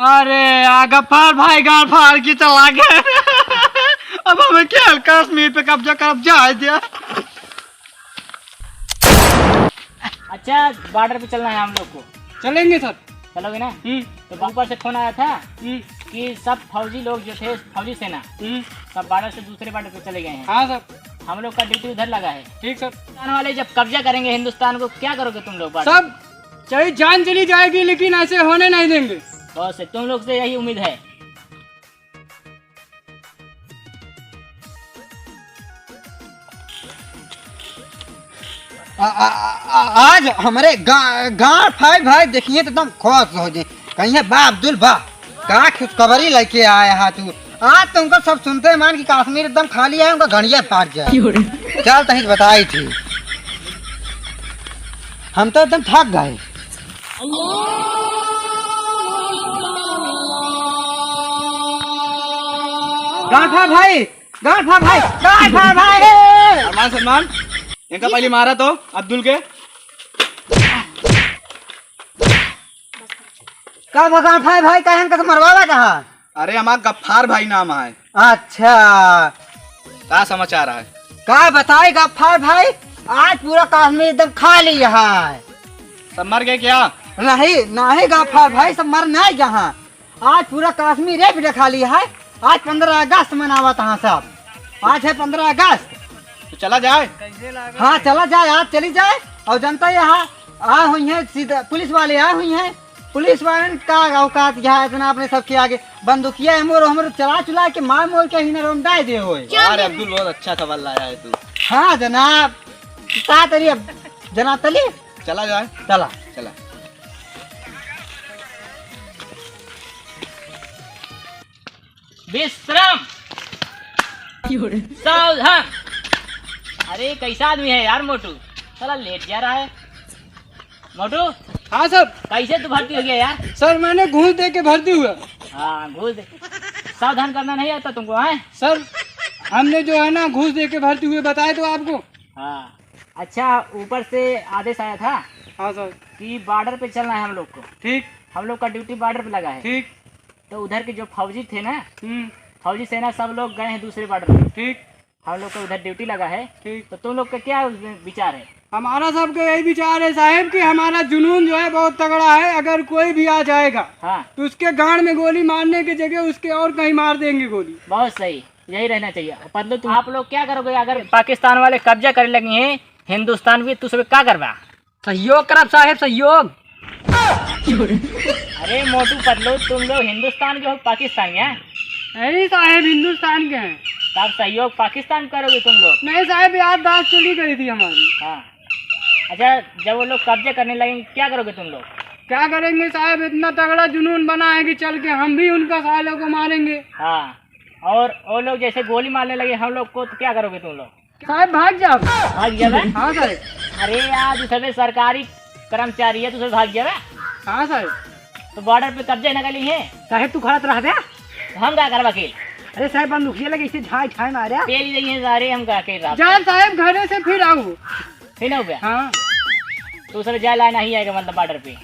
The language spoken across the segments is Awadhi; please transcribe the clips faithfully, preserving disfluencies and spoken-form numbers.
अरे यार, गफ्फार भाई गांड फाड़ के चला गए। अब हमें क्या कश्मीर पे कब्जा करब, जाए दे। अच्छा, बॉर्डर पे चलना है हम लोग को। चलेंगे सर। चलोगे ना? हम्म। तो ऊपर से फोन आया था हम्म। कि सब फौजी लोग जो थे, फौजी सेना, हम्म। सब बॉर्डर से दूसरे बॉर्डर पे चले गए हैं। हाँ सर। हम लोग का ड्यूटी उधर लगा है। ठीक सर। पाकिस्तान वाले जब कब्जा करेंगे हिंदुस्तान को, क्या करोगे तुम लोग बॉर्डर सब पे? चाहे जान चली जाएगी, लेकिन ऐसे होने नहीं देंगे। बहुत से, तुम लोग से यही उम्मीद है। आ, आ, आ, आज हमरे गा-, गांड फाड़ भाई देखिए तो एकदम खुश हो जाए। कहिए, "वाह अब्दुल वाह, का खुशखबरी लेके आया है तू।" आज तुमको सब सुनते मान कि कश्मीर एकदम खाली है, उनका घड़िया फाड़ जाए। चल, तहीं बताई थी, हम तो एकदम थक गए। गांड फाड़ भाई, गांड फाड़ भाई, गांड फाड़ भाई। अरमान सलमान, इनका पहले मारा तो अब्दुल के। का भगवान भाई, भाई, काहे इनका से मरवावा कहा? अरे, हमार गफ्फार भाई नाम है। अच्छा। का समाचार है? का बताई गफ्फार भाई, आज पूरा कश्मीर एकदम खाली है। सब मर गए क्या? नहीं, नहीं गफ्फार भाई, सब मर नहीं गया। आज पूरा कश्मीर एक बेटा खाली है। आज पन्द्रह अगस्त मनावत हैं सब। आज है पन्द्रह अगस्त। तो चला जाए? हाँ, चला जाए, आज चली जाए। और जनता यहाँ आ हुई है, सीधा पुलिस वाले आ हुई हैं। पुलिस वालन का औकात यहाँ इतना अपने सबके आगे बंदूकिया है, मोर हमरो चला चुला के मार मोर के हिनर हम डाय दे होए। अरे अब्दुल, बहुत अच्छा खबर लाया है तू। हाँ जनाब, का तरी अब जनाब तली। चला जाए। चला। चला। विश्राम। सावधान। अरे, कैसा आदमी है यार मोटू, साला लेट जा रहा है। मोटू। हाँ सर। कैसे तू भर्ती हो गया यार? सर, मैंने घूस दे के भर्ती हुआ। हाँ, घूस दे। सावधान करना नहीं आता तुमको, हैं? सर, हमने जो है ना घूस दे के भर्ती हुए, बताए तो आपको। हाँ। अच्छा, ऊपर से आदेश आया था हाँ सर। कि बॉर्डर पे चलना है हम लोग को। ठीक। हम लोग का ड्यूटी बॉर्डर पे लगा है। ठीक। तो उधर के जो फौजी थे ना, हम्म। फौजी सेना सब लोग गए हैं दूसरे बॉर्डर पे। ठीक। हम लोग का उधर ड्यूटी लगा है। ठीक। तो तुम लोग का क्या विचार है? हमारा सबका यही विचार है साहब कि हमारा जुनून जो है बहुत तगड़ा है। अगर कोई भी आ जाएगा हाँ। तो उसके गांड में गोली मारने की जगह उसके और कहीं मार देंगे गोली। बहुत सही, यही रहना चाहिए। पतलू, तुम, आप लोग क्या करोगे अगर पाकिस्तान वाले कब्जा करे लगे हैं हिंदुस्तान भी, तो उसमें क्या करबा? सहयोग करब साहेब, सहयोग। अरे मोटू पतलू, तुम लोग हिंदुस्तान के हो पाकिस्तान के हैं? नहीं साहेब, हिंदुस्तान के हैं। तब सहयोग पाकिस्तान करोगे तुम लोग? नहीं साहेब, याददाश्त चली गई थी हमारी। हाँ। अच्छा, जब वो लोग कब्जे करने लगेंगे, क्या करोगे तुम लोग? क्या करेंगे साहेब, इतना तगड़ा जुनून बना है कि चल के हम भी उनका सालों को मारेंगे। हाँ, और वो लोग जैसे गोली मारने लगे हम लोग को, तो क्या करोगे तुम लोग? साहेब, भाग जाब। भाग जाबे? हाँ, साहेब। अरे यार, तू सबे सरकारी कर्मचारी है, तू सबे भाग जाबे? हाँ, साहेब। तो बॉर्डर पे कब्जे न कर ली है? साहेब, तू खड़ा तो रहबे? तो हम का करब अकेल? अरे साहेब, बंदूकिया लगे, इसे झाई झाई मारे। पेल ही नहीं है सारे, हम का अकेल रहब? जा साहेब, घरे से फिर आओ। फिर हो गया? हाँ। तू सबे जाए ला नहीं आएगा, मतलब, बॉर्डर पे?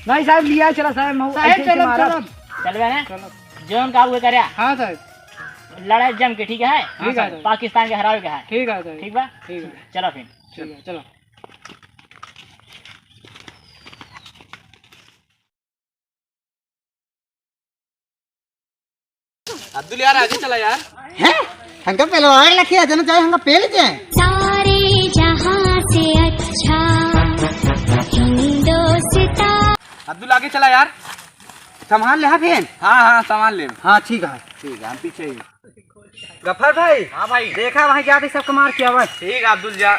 नहीं साहेब, लिया चला साहेब, हम साहेब, ऐसे ऐसे चलब, मारब। चलब। चलबे ना? चलब। जौन का हुए करे। हाँ, साहेब। लड़ाई जम के, ठीक है? हाँ, ठीक है, साहेब। पाकिस्तान के हरावे के है। ठीक है, साहेब। ठीक बा? ठीक है। चलो फिर। ठीक है, चलो। अब्दुल यार, आगे चला यार। हैं? हमका पहलवान लखिया जना चाहे, हमका पेल दे। सारे जहां से अच्छा हिंदुस्तान। अब्दुल, आगे चला यार। सामान ले, हाँ, फिर? हाँ, हाँ, सामान ले। हाँ, ठीक है। ठीक है, हम पीछे ही। गफर भाई। हाँ भाई। देखा, वहाँ जाते सबको मार के आवा। ठीक है, अब्दुल जा।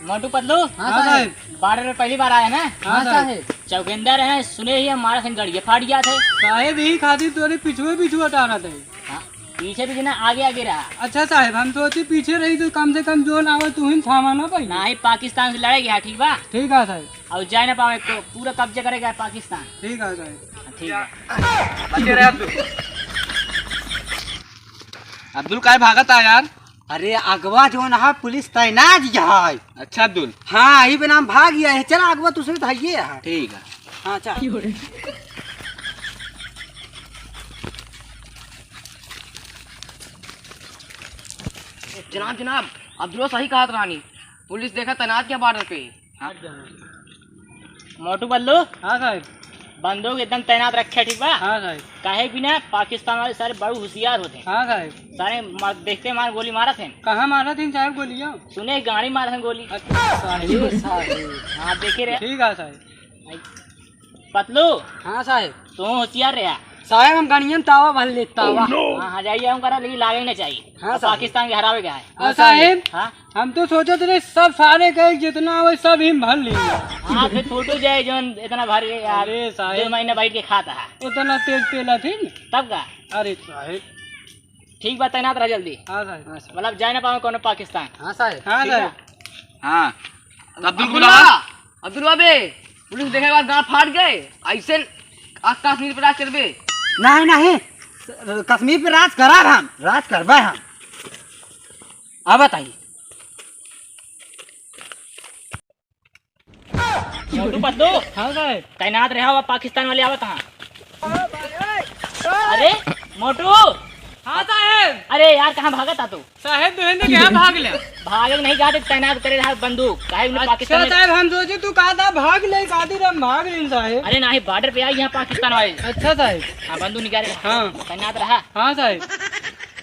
मोटू पतलू? हाँ, हाँ, साहेब। साहेब। बॉर्डर पे पहली बार आया ना? हाँ, हाँ, साहेब। साहेब। चौकीदार है, सुने ही हमारा संग गड़िया फाट गया था। साहेब, यही खातिर तोरे पिछुए पिछुए टारत है। हाँ, पीछे पीछे ना, आगे आगे रहा। अच्छा साहेब, हम सोचे पीछे रही तो कम से कम जो ना हो, तू ही थामा ना पाई। ना ही पाकिस्तान से लड़ाई गया, ठीक बा? ठीक है साहेब। और जाए ना पावे, को पूरा कब्जा करेगा पाकिस्तान। ठीक है साहेब। हाँ, ठीक है। बचे रहे अब्दुल। अब्दुल, काहे भागत आ यार? अरे, अगवा जौन है, पुलिस तैनात ही है। अच्छा अब्दुल। हाँ, ई बिना हम भाग गया है। चला, अगवा तू से तो है ये है। ठीक है। हाँ, चल। जनाब, जनाब, अब्दुल्ला सही कहत रहनी, पुलिस देखा तैनात किया बॉर्डर पे। हाँ। मोटू बल्लू। हाँ साहेब। बंदूक एकदम तैनात रखे, ठीक बा? हाँ साहेब। काहे बिना पाकिस्तान वाले सारे बड़ू होशियार होते हैं। हाँ साहेब। सारे मा-, देखते मार गोली मारत हैं। कहाँ मारत हैं साहेब गोलियाँ? सुने गाड़ी मारत हैं गोली। अच्छा साहेब। हाँ, देखे रहे। ठीक है साहेब। पतलू। हाँ साहेब। तू होशियार रहा। साहेब, हम गणियन तावा भर ले, तावा। हाँ, हाँ, जाइए, हम करा, लेकिन लागे ना चाहिए। हाँ साहेब। पाकिस्तान के हरावे के है। हाँ साहेब। हाँ। हम तो सोचत रहे सब सारे के जितना आवे सब ही भर लिए। हाँ, फिर छोटू जाए जौन इतना भर के यार, अरे साहेब। दो महीना बैठ के खाता है। इतना तेज पेला थी न। तब का? अरे साहेब। ठीक बा, तैनात रह जल्दी। हाँ साहेब। मतलब जाए ना पावे कोनो पाकिस्तान। हाँ साहेब। हाँ ठीक साहेब। बा। हाँ। तो अब्दुल अब्दुल्ला, बुलावा। अब्दुल्ला बे, पुलिस देखे के बाद गाँड़ फाट गए, ऐसे आ कश्मीर पे राज करबे। नहीं, नहीं, कश्मीर पे राज करब हम, राज करबे हम। अब बताइए। मोटू पतलू। हाँ साहेब। तैनात रहा हुआ, पाकिस्तान वाले आवत हैं। अरे मोटू। हाँ साहेब। अरे यार, कहाँ भागत था तू? साहेब, दुहेंदे के यहाँ भाग ले। भागे नहीं जाते, तैनात करे रहा बंदूक, काहे उन्हें अच्छा पाकिस्तान में साहेब, हम सोचे तू कहा था भाग ले, खातिर हम भाग ले साहेब। अरे नहीं, बॉर्डर पे आई यहाँ पाकिस्तान वाले। अच्छा साहेब। हाँ, बंदूक निकाले। हाँ। तैनात रहा। हाँ साहेब।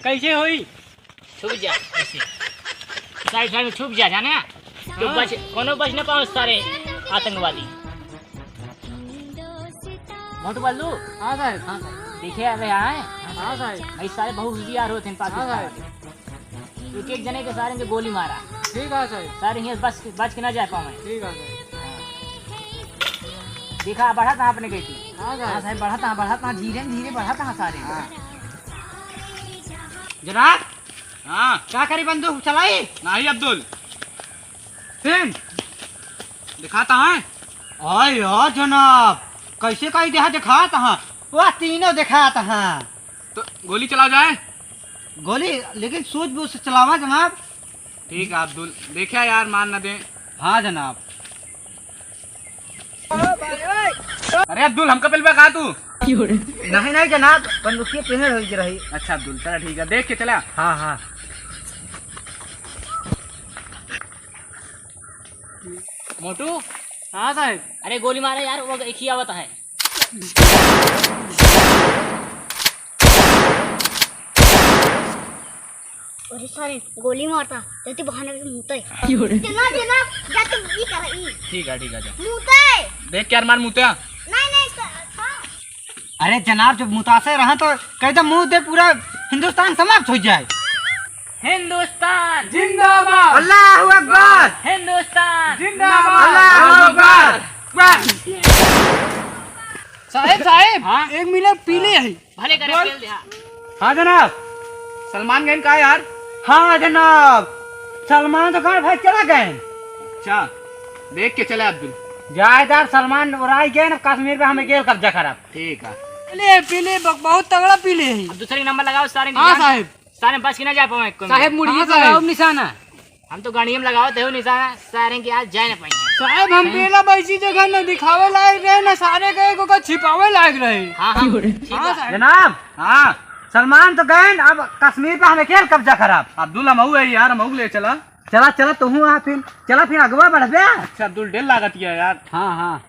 कैसे होई? छुप जा ऐसे। साइड साइड में छुप जा, जाने? तो हाँ। बच, कोनो बच ना पाओ सारे आतंकवादी। मोटू बल्लू। हाँ साहेब। हाँ साहेब। देखे अबे आए। हाँ साहेब। भाई सारे बहुत होशियार होते हैं पाकिस्तान हाँ साहेब। वाले। एक एक जने के सारे के गोली मारा। ठीक है साहेब। सारे यहाँ बच, बच के ना जा पावे। ठीक है साहेब। देखा, बढ़त है अपने गई थी। हाँ साहेब। हाँ साहेब, बढ़त है, बढ़त है, धीरे धीरे बढ़त है सारे। हाँ। जनाब। हाँ। क्या करी, बंदूक चलाई? नहीं अब्दुल। फिर? दिखाता है। आय यार जनाब, कैसे कही देहा दिखाता है? वह तीनों दिखाता है। तो गोली चलाओ जाए। गोली, लेकिन सूझबूझ से चलावा जनाब। ठीक है अब्दुल, देखा यार, मान ना दे। हाँ जनाब। अरे अब्दुल, हमका पेलबा का तू? नहीं, नहीं जनाब, बंदूकिया पेहने रही, रही। अच्छा अब्दुल, चला ठीक है, देख के चला। हाँ, हाँ। मोटू। हाँ साहेब। अरे गोली मारा यार, वो एक ही आवत है। अरे सारे गोली मारता, जल्दी बहाने से मुतै। क्यों रे? जना, जना, जा तू ई कर, ई। ठीक है, ठीक है, जा। मुतै। देख के यार मार मुतै। नहीं, नहीं, इसका, हाँ। अरे जनाब, जब मुतासे रहे तो कह दे मुँह दे, पूरा हिंदुस्तान समाप्त हो जाए। हिंदुस्तान जिंदाबाद। अल्लाह अकबर। हिंदुस्तान जिंदाबाद। अल्लाह अकबर। साहेब, साहेब, हाँ? एक मिनट पीले है। भले करे बोल। पेल दे, हाँ। हाँ जनाब। सलमान गए का यार? हाँ जनाब, सलमान तो कहाँ भाई चला गए। अच्छा, देख के चले अब्दुल। जायदार सलमान उड़ाई गए ना, कश्मीर पे हमें गेल कब्जा खराब। ठीक है। पीले, पीले, ब-, बहुत तगड़ा पीले है। अब दूसरे के नंबर लगाओ सारे हाँ निशान। साहेब। सारे बच के ना जा पावे कोई। साहेब, मुड़िए हाँ, पे साहेब। लगाओ निशाना। हम तो गणियम लगावत है निशाना, सारे के आज जाए ना पाएंगे। साहेब, हम हैं? पेला बैसी जगह न दिखावे लायक रहे, न सारे के को का छिपावे लायक रहे। हाँ, हाँ, ठीक हाँ, बा। साहेब। जनाब, हाँ, सलमान तो गए, अब कश्मीर पे हमें खेल कब्जा खराब। अब्दुल, हम है यार, हम ले चला। चला, चला, तू हूँ फिर, चला फिर अगवा बढ़बे। अच्छा, अब्दुल, डेल लागत है यार। हाँ, हाँ।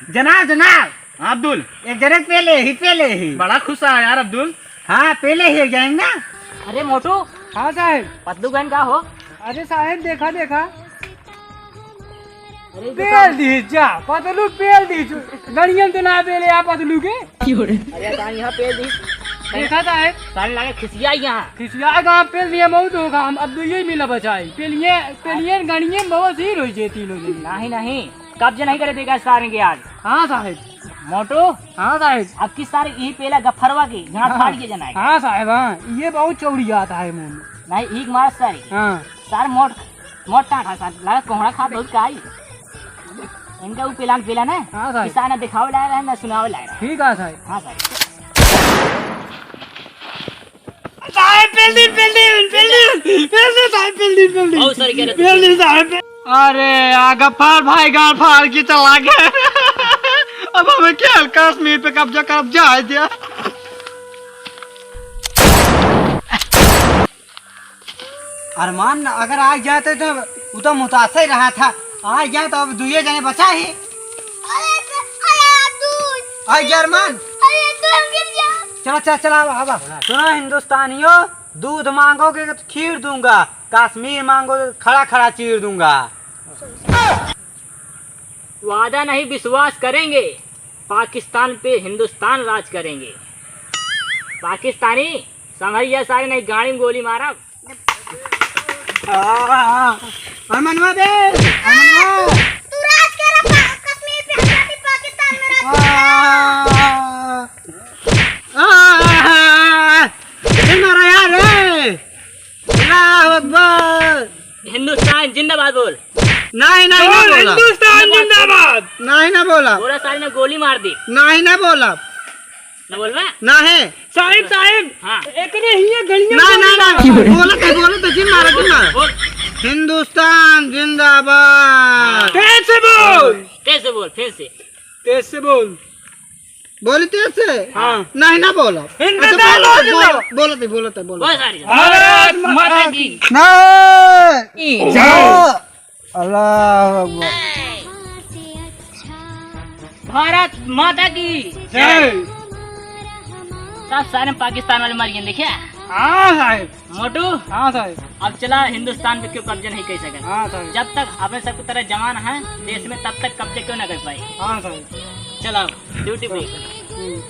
जनाब, जनाब। हाँ, अब्दुल। एक जने पेले ही, पेले ही। बड़ा खुश है यार, अब्दुल। हाँ, पेले ही एक जने ना। अरे मोटू। हाँ साहेब। पतलू गन का हो? अरे साहेब, देखा, देखा। अरे पेल देखा। दी जा, पतलू पेल दी। गणियन तो ना पेले आ पतलू के। अरे तान यहाँ पेल दी। देखा साहेब। तान लागे खिसिया यहाँ। खिसिया गाँव पेल दिया, मौत होगा। हम अब तो यही मिला बचाई। पेलिए, पेलिए गणिए बहुत ही रोई जे तीनों दिन। नहीं, नहीं। कब्जे नहीं करे देगा सारे के आज। हाँ साहेब। मोटू। हाँ साहेब। अब किस सारे यही पेला गफरवा की, यहाँ हाँ। फाड़ के जना है। हाँ साहेब, हाँ। ये बहुत चौड़ी जाता है मुंह में। नहीं, एक मार सारे। हाँ। सारे मोट, मोट टाटा सारे। लगा कोहड़ा खा बहुत काई। इनका वो पेलान पेला ना। हाँ साहेब। किसान दिखावे लायक है, ना सुनावे लायक है। ठीक है साहेब। हाँ साहेब। साहेब, पेल दी, पेल दी, पेल दी, पेल दी, साहेब, पेल दी, पेल दी। बहुत सारी कह रहे थे। पेल दी, साहेब, पेल अरे, आ गफ्फार भाई गाड़ फाड़ के चला गए। अब हमें क्या कश्मीर पे कब्जा, कब्जा है दिया। अरमान अगर आ जाते तो उ तो मुतासर रहा था, आ जाए तो अब दुए जने बचा ही। अरे, अरे, तू। आ गया अरमान। अरे, तू हम गिर गया। चला, चला, चला, आवा, आवा। सुनो हिंदुस्तानियों, दूध मांगोगे तो खीर दूंगा, कश्मीर मांगोगे तो खड़ा खड़ा चीर दूंगा। वादा नहीं, विश्वास करेंगे, पाकिस्तान पे हिंदुस्तान राज करेंगे। पाकिस्तानी, संभरिया सारे, नहीं गाड़ी में गोली मारब। आ, अरमनवा बे, अरमनवा। तू राज कर, पा-, कश्मीर पे, हम जाके पाकिस्तान में राज आ, आ, आ, ये मारा यार, ए। अल्लाह अकबर। हिंदुस्तान जिंदाबाद बोल। नहीं, नहीं, ना बोला। हिंदुस्तान जिंदाबाद। नहीं, ना बोला। बोला साले ने गोली मार दी। नहीं, ना बोला। ना बोलबा? नहीं। साहेब, साहेब, हाँ। एकरे हियाँ गलियाँ ना, ना, ना। बोलत है, बोलत है, जिन मारा, जिन मारा। बोल। हिंदुस्तान जिंदाबाद। तेज से बोल। तेज से बोल, फिर से। तेज से बोल। बोली तेज से। हाँ। नहीं, ना बोला। हिंदुस्तान अच्छा, बोल, जिंदाबाद। बोल, बोलत है, बोलत है, बोलत है। बोल सारी। भारत माता की। नहीं। जय। अल्लाह अकबर। भारत माता की। जय। सब सारे पाकिस्तान वाले मर गए, देखिए। हाँ साहेब। मोटू। हाँ साहेब। अब चला, हिंदुस्तान पे क्यों कब्जा नहीं कर सके? हाँ साहेब। जब तक अपने सबकी तरह जवान है देश में, तब तक कब्जा क्यों ना कर पाए? हाँ साहेब। चला, ड्यूटी पे। हम्म।